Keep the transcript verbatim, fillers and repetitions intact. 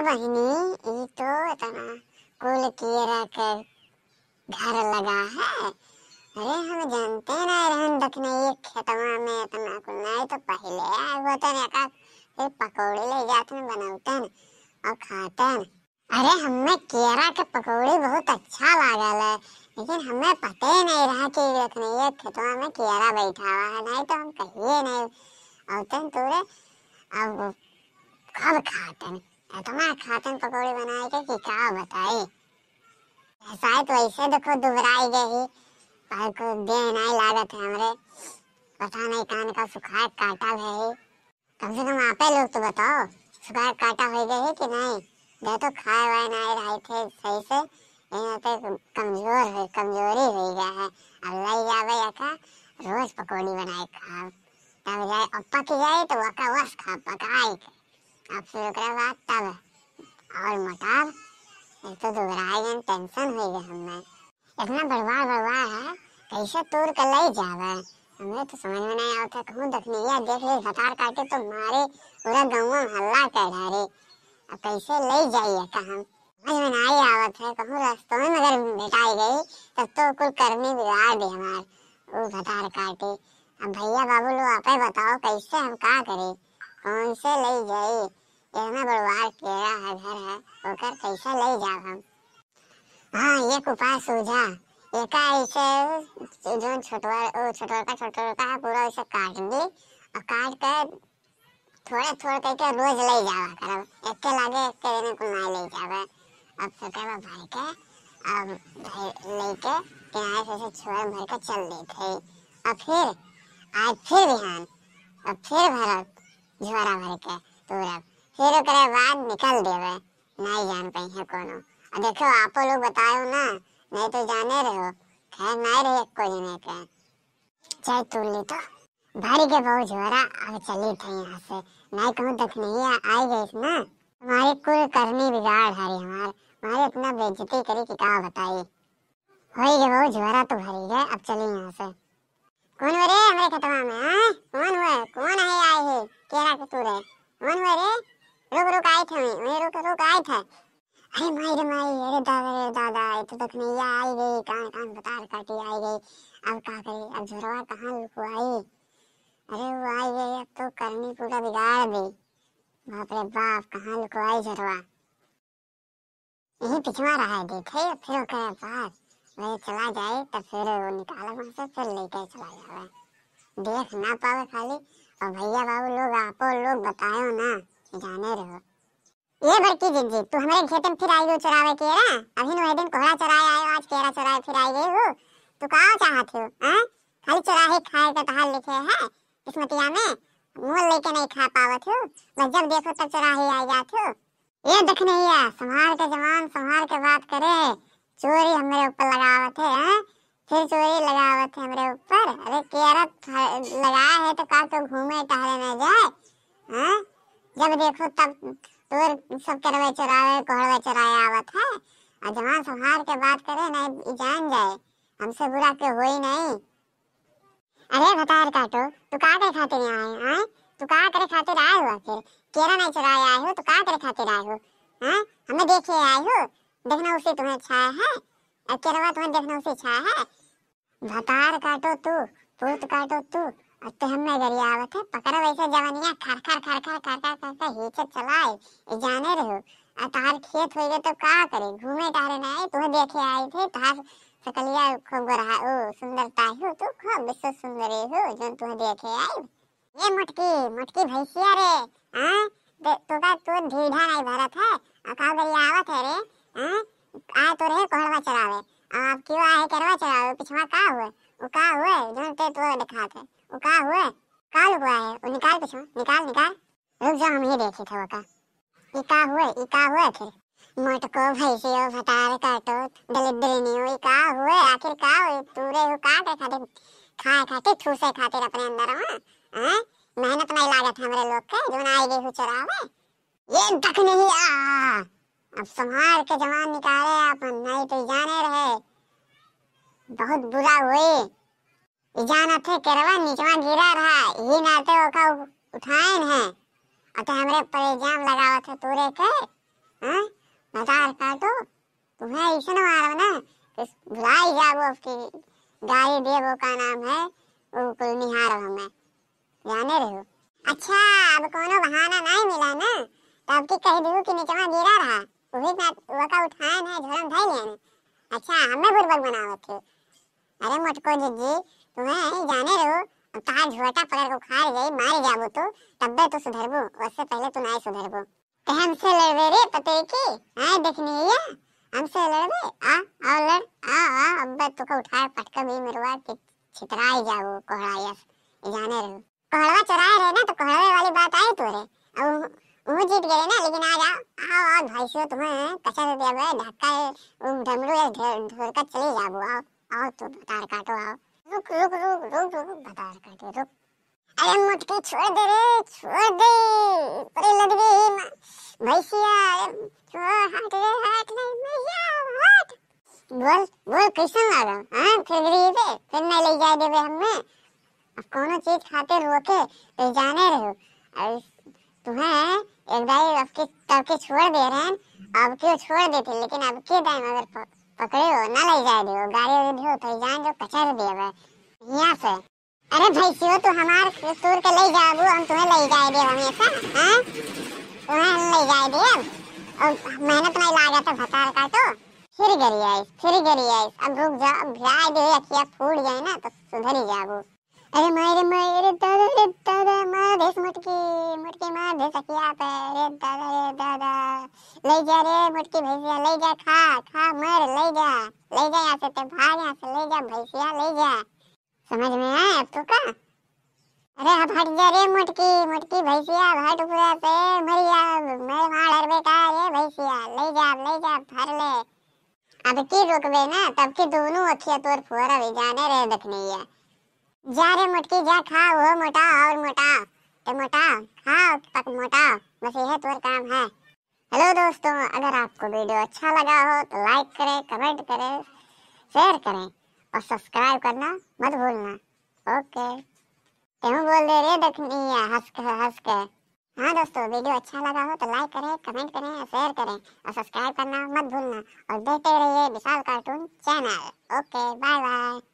बहिनी, ई तो इतना कुल केरा के घर लगा है। अरे, हम जानते ना रहन दखनैया खेतवा में इतना कुल, नहीं तो पहले आए होतन, एका फिर पकौड़ी ले जातन, बनौतन और खातन। अरे, हमें केरा के पकौड़ी बहुत अच्छा लागल है, लेकिन हमें पते नहीं रहा कि दखनैया खेतवा में केरा बैठा हुआ है, नहीं तो हम कहिए नहीं औतन तोरे। अब खूब खातन, इतना खातन पकौड़ी बनाए के कि का बताई। शायद वैसे देखो दुबराई गए ही, पर को देह नहीं लागत है हमरे, पता नहीं कान का सुखाए काटा है ही। कम से कम आपे लोग तो बताओ, सुखाए काटा हो गए ही कि नहीं? दे तो खाए वाए नहीं रहे थे सही से, यहाँ पे कमजोर हो, कमजोरी हो गया है। अब ले जावे या का, रोज पकौड़ी बनाए खाओ, तब जाए अब पक जाए तो वका वस खा पकाए के। अब फिर ओकरे बाद तब और मोटाब, एक तो दुबराए गए, टेंशन हो गए हमें। इतना बड़वार बड़वार है, कैसे तोड़ के ले जावे? हमें तो समझ में नहीं आवत है। कहूँ दखनैया देख ले, भतार काटे तो मारे, पूरा गाँव में हल्ला कर डारे। अब कैसे ले जाइए का हम? समझ में नहीं आवत है। कहूँ रास्तों में अगर भेटाई गई, तब तो कुल करनी बिगाड़ दे हमार, वो भतार काटे। अब भैया बाबू लोग आपे बताओ, कैसे हम का करी, कौन से ले जाई? इतना बड़वार केरा है, घर है, ओकर कैसे ले जाब हम? हाँ, एक उपाय सूझा। एका ऐसे जोन छोटवा, ओ छोटवा का, छोटवा का है, पूरा ऐसे काट दी और काट के थोड़े थोड़े करके रोज ले जावा करब। एके लागे एके दिन को ना ले जावे। अब छोटे में भर के, अब भर लेके किनारे से, से छोड़ भर के चल देते हैं। अब फिर आज फिर बिहान, अब फिर भरब झोरा भर के तोरब, फिर ओकरे बाद निकल देवे। नहीं जान पाई है कोनो। आ देखो, आपो लोग बतायो ना, नहीं तो जाने रहो, खैर नहीं रहे एको जने के। चाहे तू ले तो भारी के बहुत झोरा, अब चली थे यहाँ से, नहीं कहूँ दखनैया आई गई ना, हमारी कुल करनी बिगाड़ हारी हमार, हमारी इतना बेइज्जती करी कि का बताई। होई गे बहुत झोरा तो भरी गए, अब चली यहाँ से। कौन हुए रे हमरे खेतवा में, हाँ? कौन हुए? कौन है आए है? केरा के तूरे? कौन हुए रे? रुक, रुक, आए थे, वहीं, वहीं रुक, रुक, आए थे। अरे माई रे माई, अरे दादा रे दादा, ये तो दखनैया आई गई, कान कान भतार काटी आई गई। अब का करी? अब झोरवा कहाँ लुकवाई? अरे वो आई गई, अब तो करनी पूरा बिगाड़ दी। बाप रे बाप, कहाँ लुकवाई झोरवा? यही पिछवा रहा है, देखे, फिर ओकरे बाद वही चला जाए, तब फिर वो निकाले वहाँ से, फिर लेके चला जावे। देख ना पावे खाली, और भैया बाबू लोग, आपो लोग बतायो ना, जाने रहो। ये बड़की जिज्जी, तू हमारे खेत में फिर आई गई चुरावे केरा? अभी वही दिन कोहड़ा चुराए आयो, आज केरा चुराए फिर आई गई हो। तू का चाहत हो, हैं? खाली चुराहे खाए का तहार लिखे है किस्मतिया में, मोल लेके नहीं खा पावत हो, बस जब देखो तब चुराहे आ जात हो। ये दखनैया, संभाल के जवान, संभाल के बात करे, चोरी हमरे ऊपर लगावत है, हैं? फिर चोरी लगावत है हमरे ऊपर। अरे केरा थ-, लगाए है तो का तो घूमे टहरे न जाए, हैं? जब देखो तब तोर सब केरवे चोरावे, कोहड़वे चोराए आवत है। आ जवान संभाल के बात करे, नहीं ई जान जाए, हमसे बुरा के होई नहीं। अरे भतार काटो, तू का करे खातिर आए, आए? तू का करे खातिर आए हो आखिर? केरा नहीं चुराए आए हो, तो का करे खातिर आए हो? हैं? हमें देखे आए हो? देखना उसे तुम्हें अच्छा है? अब केरवा तुम्हें देखना उसे अच्छा है? भतार काटो तू, पूत काटो तू, अब ते हमें गरियावत है, पकड़ वैसे जवनिया खर खर खर खर खर खर खर खर हीचत चलाए, ये जाने रहो। आ तहार खेत होइबे तो का करे, घूमे टहरे ना आए, तुहे देखे आई थे, तहार सकलिया खूब गोरहा, ओ सुंदरता हो तू, खूब विश्व सुंदरी हो, जौन तुहे देखे आई। ये मोटकी, मोटकी भैंसिया रे, हाँ? दे, तू का, तू ढीढ़ा नहीं भरत है, आ का गरियावत है रे, हाँ? आए तो रहे कोहड़वा चरावे, अब क्यों आए केरवा चरावे, पिछवा का हुए, वो का हुए, जौन ते तू दिखात है, वो का हुए, का लुकवा है, वो निकाल पिछवा, निकाल, निकाल। रुक जा, हम ही देखी थे ओका। ई का हुए, ई का हुए आखिर? मोटको भैंसियो भतार काटो, दलिद्रिनियो, ई का हुए? आखिर का हुए? तू रे हो का के खातिर, खाए खातिर, ठूसे खातिर अपने अंदर में, हैं? मेहनत नहीं लागत हमरे लोग के, जौन आई गई हूँ चरावे। ये दखनैया, अब संभाल के जवान निकाले अपन, नहीं तो जाने रहे, बहुत बुरा हुए। ई जानत है केरवा निचवा गिरा रहा, यही नाते ओका उ-, उठाएन है। और ते हमरे ऊपर इल्जाम लगावत है तोरे के। हैं? भतार काटो, तुम्हें ऐसे न मारो ना कि भुलाई जाबो, अब की गाली देबो, का नाम है, वो कुल निहारो हमें, जाने रहो। अच्छा, अब कोनो बहाना नहीं मिला ना, तो अब की कह दू कि निचवा गिरा रहा, वही ना वका उठाए ना, झोरम धई लेने। अच्छा, हमें बुरबक बनावत थे। अरे मोटको जिज्जी, तुम्हें जाने रहो, अब तार झोटा पकड़ के उखाड़ गई, मार जाबो तू, तब्बे तू सुधरबो, उससे पहले तू नहीं सुधरबो। ते हमसे लड़बे रे पतोई की, आए देखनी है, हमसे लड़बे, आ, आओ लड़, आ, आ, अब्बे तोका उठाए पटका भी मरवा के छितराई जाबो, कोहड़ा यस, ये जाने रहो। कोहड़वा चोराए रहे ना, तो कोहड़वे वाली बात आई तोरे। अब वो जीत गए ना, लेकिन आज आओ, आओ, आओ भाई सो, तुम्हें कचर देबे, धक्का है, वो डमरू है, ढोर-, ढोर का चले जाबो, आओ, आओ तो भतार काटो, आओ। रुक, रुक, रुक, रुक, रुक, भतार काटे, रुक। अरे मोटकी छोड़ दे रे, छोड़ दे। अरे लग गई ही मा-, भैंसिया, अरे छोड़, हट रे, हट रे, भैया, हट। बोल, बोल, कैसन लागल? हाँ, फिर गिरी बे, फिर नहीं ले जाए देबे हमें। अब कोनो चीज खातिर रोके, तो जाने रहो। अब तुम्हें एक दाई अब के, तब के छोड़ दे रहे हैं, अब के छोड़ देते, लेकिन अब के दाई अगर प-, पकड़े हो, ना ले जाए दे हो, गाड़ी उड़ी दे हो, तो जान जो कचर देबे। यहाँ से अरे भैंसियो, तू हमार तूर के ले जाबू, हम तुम्हें ले जाए देब हमेशा, हाँ? तुम्हें हम ले जाए देब। और मेहनत नहीं लागत है, भतार काटो। फिर गिरी आइस, फिर गिरी आइस। अब रुक जा, अब गिराए दे, अखिया फूट जाए ना, तो सुधर ही जाबू। अरे माय रे माय, अरे दादा, अरे दादा, मार देस मोटकी, मोटकी मार देस अखिया पे, अरे दादा, अरे दादा। ले जा रे मोटकी भैंसिया, ले जा, खा, खा, मर, ले जा, ले जा यहाँ से, ते भाग यहाँ से, ले जा भैंसिया, ले जा। समझ में आए अब तो का? अरे अब हट जा रे मोटकी, मोटकी भैंसिया, अब हट ऊपरा से, मर जा, मैं मार डरबे का रे भैंसिया, ले जा, ले जा, धर ले। अब की रुकबे ना, तब की दोनों अखिया तोर फोरब, जाने रहे दखनैया। जा रे मोटकी, जा खा, वो मोटा और मोटा, ते मोटा, खा, पक मोटा, बस यह तोर काम है। हेलो दोस्तों, अगर आपको वीडियो अच्छा लगा हो तो लाइक करें, कमेंट करें, शेयर करें और सब्सक्राइब करना मत भूलना। ओके, क्यों बोल दे रे दखनैया हंस के, हंस के। हाँ दोस्तों, वीडियो अच्छा लगा हो तो लाइक करें, कमेंट करें, शेयर करें और सब्सक्राइब करना मत भूलना और देखते रहिए Vishal cartoon channel. Okay, bye bye.